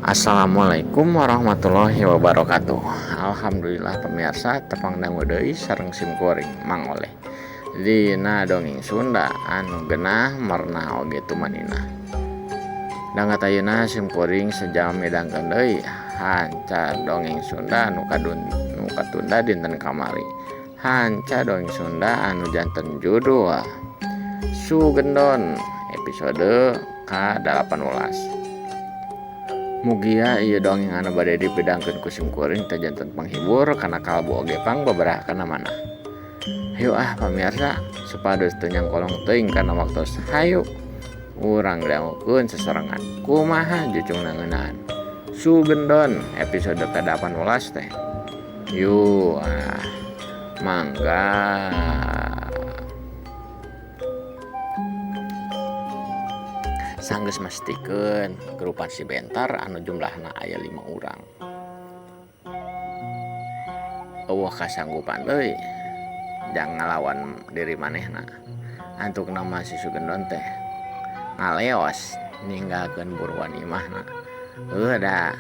Assalamualaikum warahmatullahi wabarakatuh. Alhamdulillah pemirsa tepang dangu deui sareng simkuring Mang Oleh dina dongeng Sunda anu genah merenah oge tumaninah. Dangat ayeuna simkuring sejam midangkeun deui hanca dongeng Sunda anu kadun nu katunda dinten kamari. Hanca dongeng Sunda anu janten judul Sugendon episode ka-18. Mugia ieu dongeng anu bade dipidangkeun ku simkuring teh janten panghibur kana kalbu oge pang babaraha kana manah. Hayu ah pamirsa supados teu nyangkolong teuing kana waktos hayu urang dangukeun sasarengan kumaha jucungna ngeunaan Sugendon episode ka-18 teh. Yu ah mangga. Sanggeus mastikeun grupan si Bentar anu jumlahna aya 5 urang. Eueuh kasanggupan deui jang ngalawan diri manehna. Antukna mah si Sugendon teh ngaleos ninggalkeun buruan imahna. Heuh da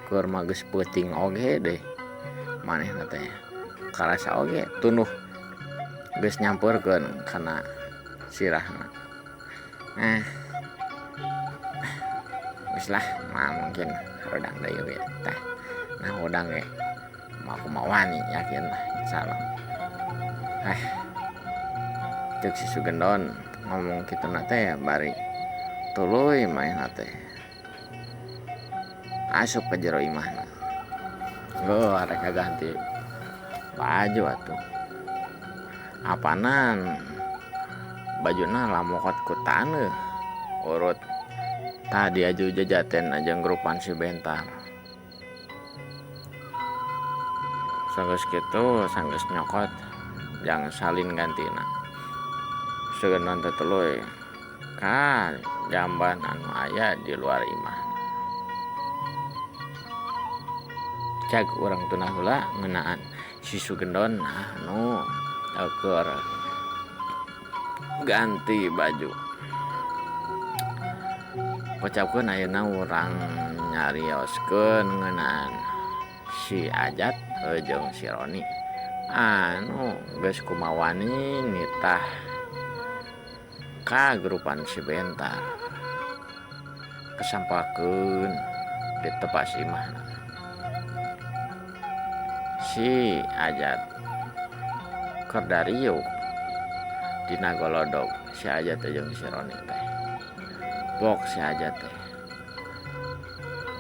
keur mah geus peuting oge deh manehna teh. Karasa oge tunduh geus nyampeurkeun kana sirahna. Geus lah mah mungkin hareudang deui we tah. Nah hudang ge mah kumaha wani yakin lah insyaallah. Ceuk si Sugendon ngomong kituna teh bari tuluy manehna teh asup ka jero imahna. Heuh arek ganti baju atuh. Apanan bajuna lamokot ku taneuh urut tadi aju jajaten jeung grupan si Bentar. Sanggeus kitu sanggeus nyokot jang salin gantina. Sugendon teh tuluy ka jamban anu aya di luar imah. Cag urang tunah heula ngeunaan si Sugendon anu keur ganti baju. Kocapkeun ayeuna urang nyarioskeun ngeunaan si Ajat jeung si Roni anu geus kumawani nitah ka grupan si Bentar. Kesampakeun ditepas imahna. Si Ajat keur dariuk dina golodog si Ajat jeung si Roni teh. Pok si Ajat teh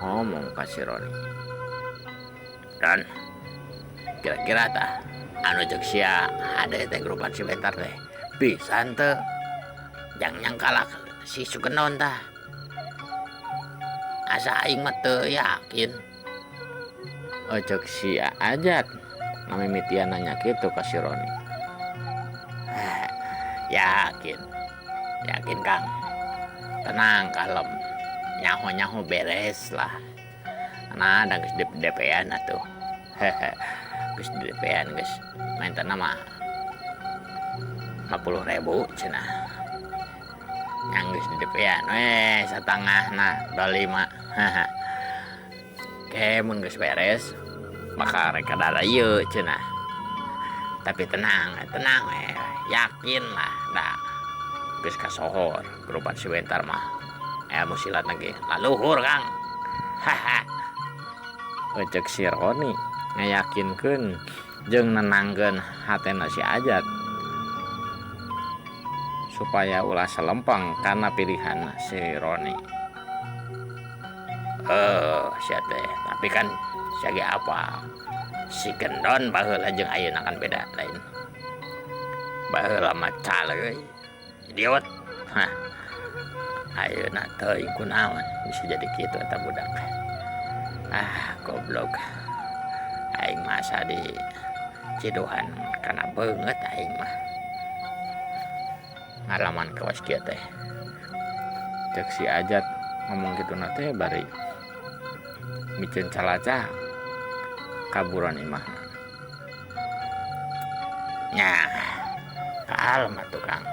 ngomong ka si Roni. Dan kira-kira tah anu ceuk sia hade teh grupan si Bentar teh pisan teu jang nyangkalak si Sugendon tah. Asa aing mah teu yakin. Ceuk si Ajat ngamimitian nanya kitu ka si Roni. Yakin. Yakin Kang. Tenang kalem. Nyaho-nyaho beres lah. Nah, da geus DP-an atuh. Geus DP-an geus maentana mah 50.000 cenah. Yang geus di DP-an we satangahna 25. Ke mun geus beres bakal rek kada ieu cenah. Tapi tenang, tenang we. Yakin lah da geus kasohor grupan si Bentar mah. Ilmu silatna ge laluhur Kang. Haha. Ceuk si Roni ngayakinkeun jeung nenangkeun hatena si Ajat supaya ulah selempang kana pilihan si Roni. Sia teh, tapi kan sia ge apa? Si Gendon baheula jeung ayeuna kan beda lain. Baheula mah caleuy, idiot. Hah. Ayeuna teuing kunaon bisa jadi kitu eta budak. Ah, goblok. Aing masa di ciduhan kana beungeut aing mah. Ngalaman kawas kieu teh. Ceuk si Ajat ngomong kituna teh bari miceun calacah kaburan imahna. Nya, kalem atuh Kang.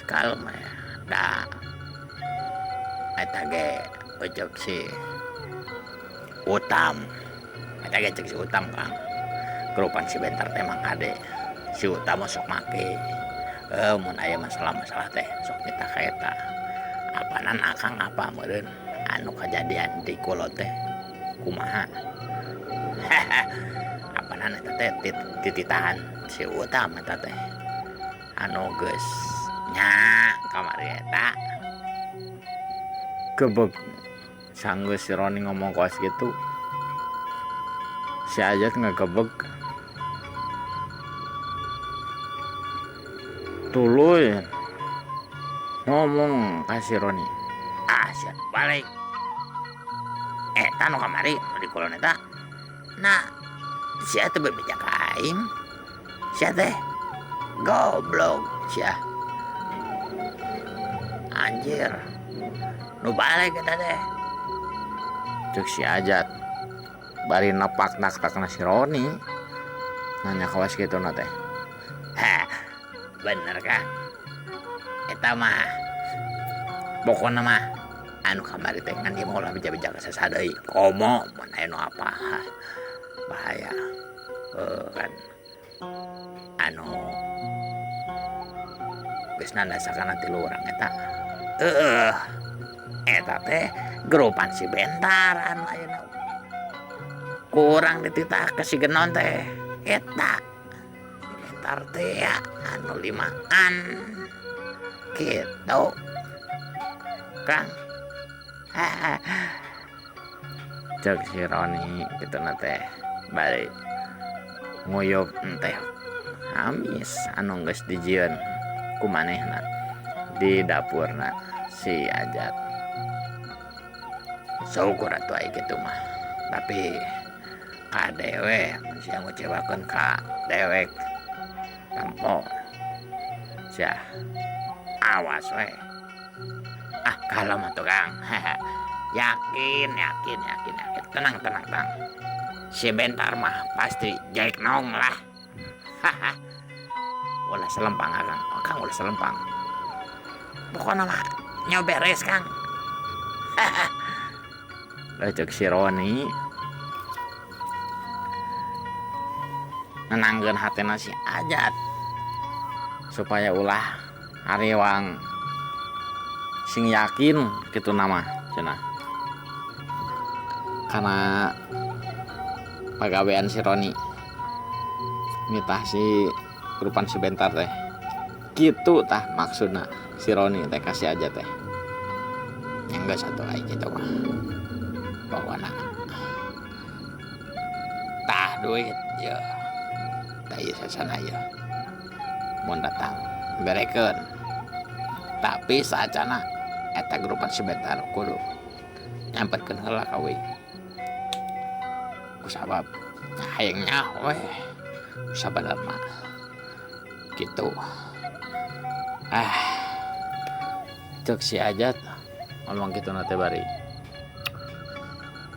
Kalem ya. Da eta ge Ucuk si Utam. Eta ge cek si Utam Kang. Grupan si Bentar teh Mang Ade. Si Utam sok make. Mun aya masalah-masalah teh sok nitah ka eta. Apanan akang apa meureun anu kajadian di kulon teh kumaha. Apanan eta teh tititahan si Utam eta teh. Anu geus nya kamari eta. Gebeg sanggeus si Roni ngomong kos gitu. Si Ajat ngegebeg. Tuluy ngomong ka si Roni. Ah, sia balik. Eta nu kamari nu di kulon eta. Nah, sia teh bebeja ka aing. Sia teh goblok sia. Anjir. Nu balik eta teh. Cek si Ajat. Bari nepak nak-takna si Roni. Nanya kawas kitu na teh. Heh, bener Kang. Eta mah pokona mah anu kamari teh ngan ieu mah ulah beja-beja ka saha deui. Komo mun aya nu apa. Hah, bahaya. Kan anu geus nandasakana tilu urang eta. Heueuh. Eta teh gerupan si Bentar anu ayeuna kurang dititah ke si Genon teh. Eta si Bentar teh ya anu limaan gitu Kang. Cek si Roni gitu na teh balik nguyup teh amis anu geus dijieun ku manehna di dapurna si Ajat. Syukur atuh aya kitu mah. Tapi ka dewe mun sia ngecewakeun ka dewek tempo sia awas we. Ah kalem atuh Kang. Yakin yakin yakin yakin, tenang tenang tenang. Si Bentar mah pasti jaik nong lah. Ulah selempang Kang, Kang ulah selempang. Pokona mah nyo beres Kang. Lah cek si Roni nenangkeun hatena si Ajat supaya ulah hariwang sing yakin kitu nama cenah. Karena pagawean si Roni nitah si grupan si Bentar teh kitu tah maksudna si Roni teh kasih aja teh yang geus satu lagi kitu mah pokona tah duit ya tah ieu sasana ieu mun datang berekeun tapi saacana eta grupan si Bentar kudu nyamperkeun heula ka we kusabab hayang nyaho we sabenerna gitu. Ah cek si Ajat ngomong kitu na teh bari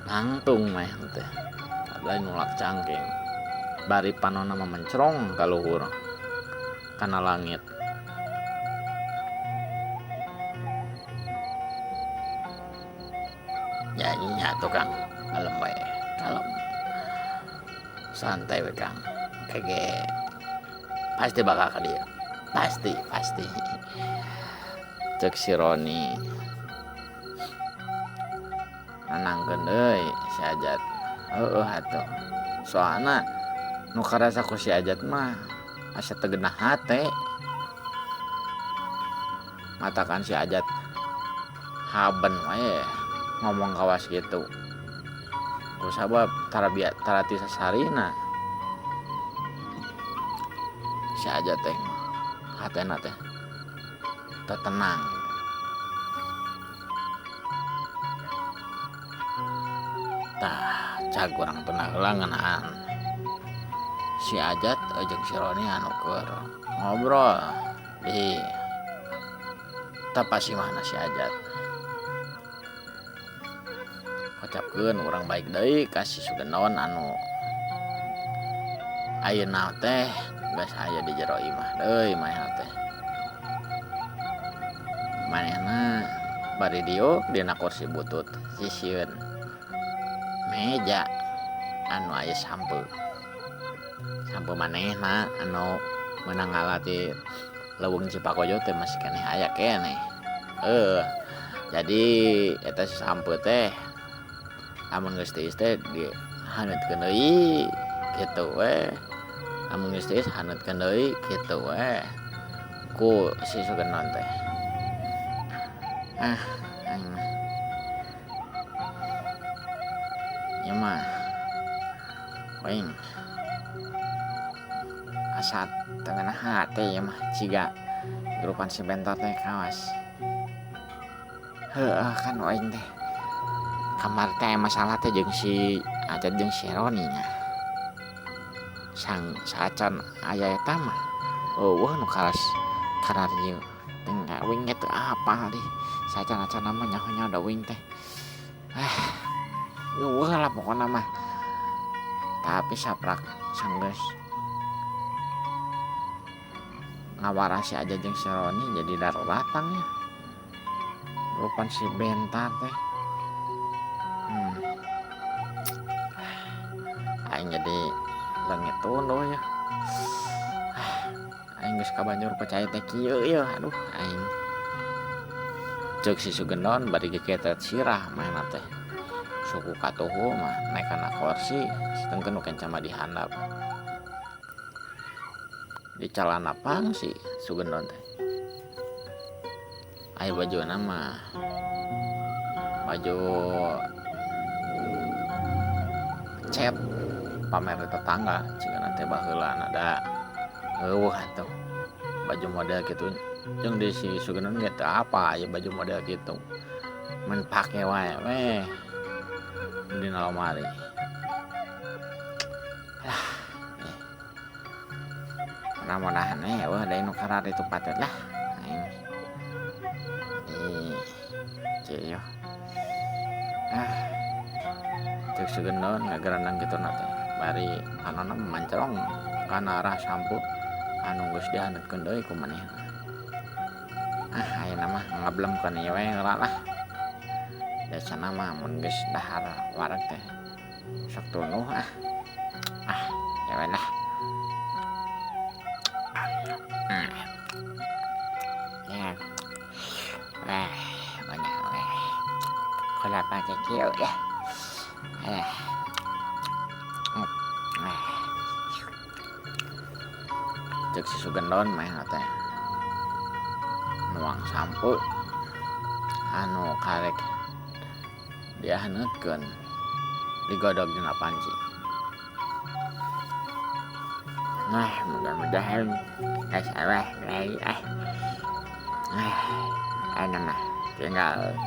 nangtung meh teh lain nulak cangking bari panona mah mencrong ka luhur kana langit. Ya nya tuh Kang, kalem we, kalem. Santai we Kang. Kege pasti bakal ka dieu. Pasti, pasti. Cek si Roni. Nenangkeun deui si Ajat. Heueuh atuh. Soalna nu karasa ku si Ajat mah asa teu genah hate. Matakan si Ajat haben wae ngomong kawas kitu. Ku sabab tarati sasarina. Si Ajat teh hatena teh teu tenang. Tah cag urang teu heula ngeunaan si Ajat jeung si Roni anu keur ngobrol di tapasimahna si Ajat. Kocapkeun urang baik deui ka si Sugenon anu ayeuna teh geus aya di jero imah deui manehna teh. Manehna Bari diuk dina kursi butut sisieun meja anu aya sampeu. Sampeu manehna anu meunang ngala ti leuweung Cipakojo teh masih keneh aya keneh. Heuh jadi eta si sampeu teh lamun geus tiis teh dihaneutkeun deui kitu we. Lamun geus tiis haneutkeun deui kitu we ku si Sugendon teh. Ah aing mah. Ieu mah aing asa teu ngeunah hate ieu mah ciga grupan si Bentor teh kawas. Heueuh kan aing teh kamari teh aya masalah teh jeung si Acet jeung si Roni nya. Sang saacan aya eta mah eueuh nu karas kararieu teh uing ge teu apal dih saacan-acanna mah nyaho-nyaho da uing teh. Ah eueuh lah pokona mah. Tapi saprak sanggeus ngawarah si Aja jeung si Roni jadi daratang nya. Rupan si Bentar teh. Aing jadi leungit tunduh ya. Aing geus kabanjur ku cai teh kieu ieu aduh aing. Ceuk si Sugendon bari gegetet sirah manehna teh. Suku katuhu mah naek kana kursi sedengkeun nu kenca mah di handap. Di calana pang si Sugendon teh. Aya bajuna mah baju cet pamer di tetangga cigana teh baheulana da eueuh atuh baju model kitu jeung di si Sugendon ge teu apa aya baju model kitu mun pake wae weh dina lomari. Lah mudah-mudahan eueuh deui nu kararitu patut lah aing. Ih ah ceuk Sugendon ngagerendang kitu na teh bari panonna mancerong kana arah sampu anu geus dihaneutkeun deui ku manehna. Ah ayeuna mah ngablemkeun ieu we heula lah. Biasana mah mun geus dahar wareg teh sok tunduh ah. Ah ya we lah. Ya. Wah, banyak weh. Kelapa teh kieu ya. Ceuk si Sugendon mah teh nuang sampu anu karek dihaneutkeun digodog dina panci. Nah, mudah-mudahan geus eweh deui ah. Ah, ayeuna mah tinggal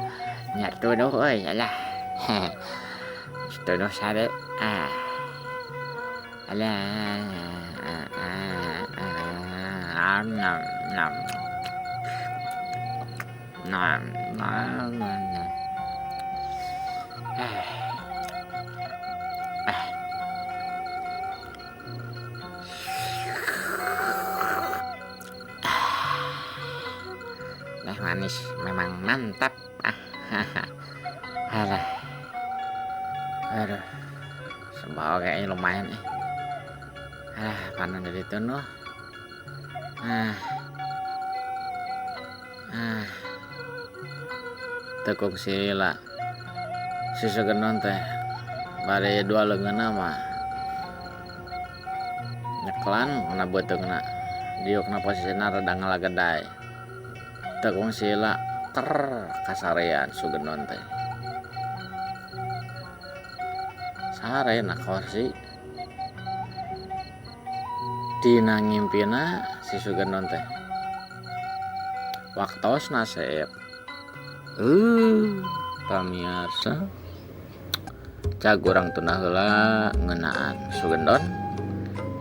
nyatuduh euy alah. Tuduh sare ah. Alah nam nam nam nam nam. Teh manis memang mantap. Alah. Aduh. Sembau kayaknya lumayan eh. Alah, panon jadi tunduh. Ah. Ah. Tekuk sila. Si Sugendon teh bari dua leungeunna mah nyeklan kana beuteungna. Diukna posisina rada ngalageday. Tekung sila ker kasarean Sugendon teh. Sare na kursi. Dina ngimpina si Sugendon teh. Waktosna seep. Pamiarsa cag urang tunda heula ngeunaan Sugendon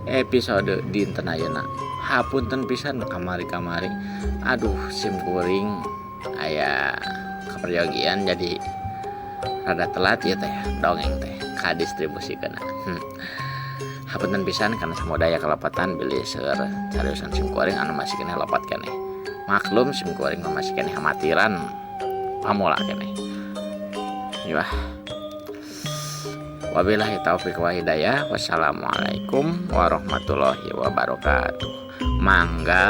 episode dinten ayeuna. Hapunten pisan kamari-kamari. Aduh sim kuring aya kaperyogian jadi rada telat ieu teh dongeng teh kadistribusikeunna. Hapunten pisan kana samudaya kalepatan bilih seueur cariusan sim kuring anu masih keneh lepat keneh. Maklum sim kuring mah masih keneh amatiran pamula keneh. Yah. Wabillahi taufik wa hidayah. Wassalamualaikum warahmatullahi wabarakatuh. Mangga.